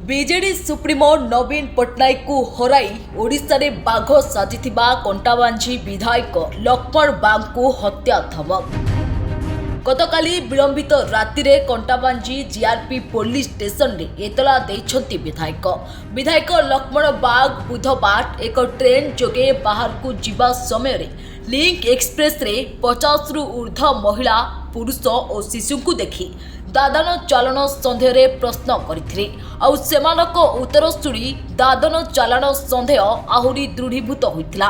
BJD supremo ନବୀନ ପଟ୍ଟନାୟକଙ୍କୁ ହରାଇ ଓଡ଼ିଶାରେ ବାଘ ସାଜିଥିବା କଣ୍ଟାବାଞ୍ଝି ବିଧାୟକ ଲକ୍ଷ୍ମଣ ବାଗଙ୍କୁ ହତ୍ୟା ଧମକ। ଗତକାଲି ବିଳମ୍ବିତ ରାତିରେ କଣ୍ଟାବାଞ୍ଝି ଜିଆରପି ପୋଲିସ ଷ୍ଟେସନରେ ଏତଲା ଦେଇଛନ୍ତି ବିଧାୟକ। ବିଧାୟକ ଲକ୍ଷ୍ମଣ ବାଗ ବୁଧବାର ଏକ ଟ୍ରେନ୍ ଯୋଗେ ବାହାରକୁ ଯିବା ସମୟରେ ଲିଙ୍କ ଏକ୍ସପ୍ରେସରେ 50ରୁ ଉର୍ଦ୍ଧ୍ୱ ମହିଳା, ପୁରୁଷ ଓ ଶିଶୁଙ୍କୁ ଦେଖି ଦାଦନ ଚାଲାଣ ସନ୍ଦେହରେ ପ୍ରଶ୍ନ କରିଥିଲେ। ଆଉ ସେମାନଙ୍କ ଉତ୍ତର ଶୁଣି ଦାଦନ ଚାଲାଣ ସନ୍ଦେହ ଆହୁରି ଦୃଢ଼ୀଭୂତ ହୋଇଥିଲା।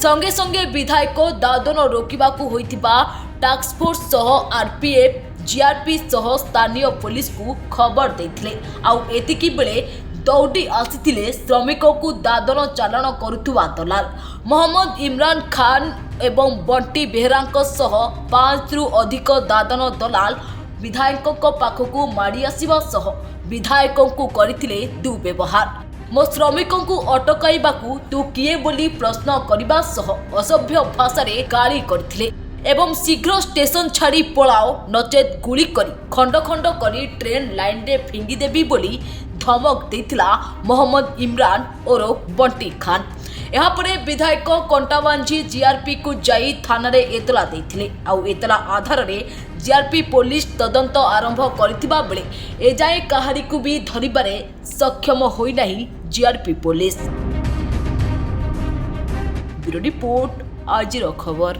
ସଙ୍ଗେ ସଙ୍ଗେ ବିଧାୟକ ଦାଦନ ରୋକିବାକୁ ହୋଇଥିବା ଟାସ୍କଫୋର୍ସ ସହ ଆରପିଏଫ୍, ଜିଆରପି ସହ ସ୍ଥାନୀୟ ପୋଲିସକୁ ଖବର ଦେଇଥିଲେ। ଆଉ ଏତିକି ବେଳେ ଦୌଡ଼ି ଆସିଥିଲେ ଶ୍ରମିକଙ୍କୁ ଦାଦନ ଚାଲାଣ କରୁଥିବା ଦଲାଲ ମହମ୍ମଦ ଇମ୍ରାନ ଖାନ ଏବଂ ବଣ୍ଟି ବେହେରାଙ୍କ ସହ 5ରୁ ଅଧିକ ଦାଦନ ଦଲାଲ ବିଧାୟକଙ୍କ ପାଖକୁ ମାଡ଼ି ଆସିବା ସହ ବିଧାୟକଙ୍କୁ କରିଥିଲେ ଦୁର୍ବ୍ୟବହାର। ମୋ ଶ୍ରମିକଙ୍କୁ ଅଟକାଇବାକୁ ତୁ କିଏ ବୋଲି ପ୍ରଶ୍ନ କରିବା ସହ ଅସଭ୍ୟ ଭାଷାରେ ଗାଳି କରିଥିଲେ ଏବଂ ଶୀଘ୍ର ଷ୍ଟେସନ ଛାଡ଼ି ପଳାଅ, ନଚେତ୍ ଗୁଳି କରି ଖଣ୍ଡ ଖଣ୍ଡ କରି ଟ୍ରେନ୍ ଲାଇନରେ ଫିଙ୍ଗିଦେବି ବୋଲି ଧମକ ଦେଇଥିଲା ମହମ୍ମଦ ଇମ୍ରାନ ଓରଫ ବଣ୍ଟି ଖାନ। ଏହାପରେ ବିଧାୟକ କଣ୍ଟାବାଞ୍ଝି ଜିଆରପିକୁ ଯାଇ ଥାନାରେ ଏତଲା ଦେଇଥିଲେ। ଆଉ ଏତଲା ଆଧାରରେ ଜିଆରପି ପୋଲିସ ତଦନ୍ତ ଆରମ୍ଭ କରିଥିବା ବେଳେ ଏଯାଏଁ କାହାରିକୁ ବି ଧରିବାରେ ସକ୍ଷମ ହୋଇନାହିଁ ଜିଆରପି ପୋଲିସ। ବ୍ୟୁରୋ ରିପୋର୍ଟ, ଆଜିର ଖବର।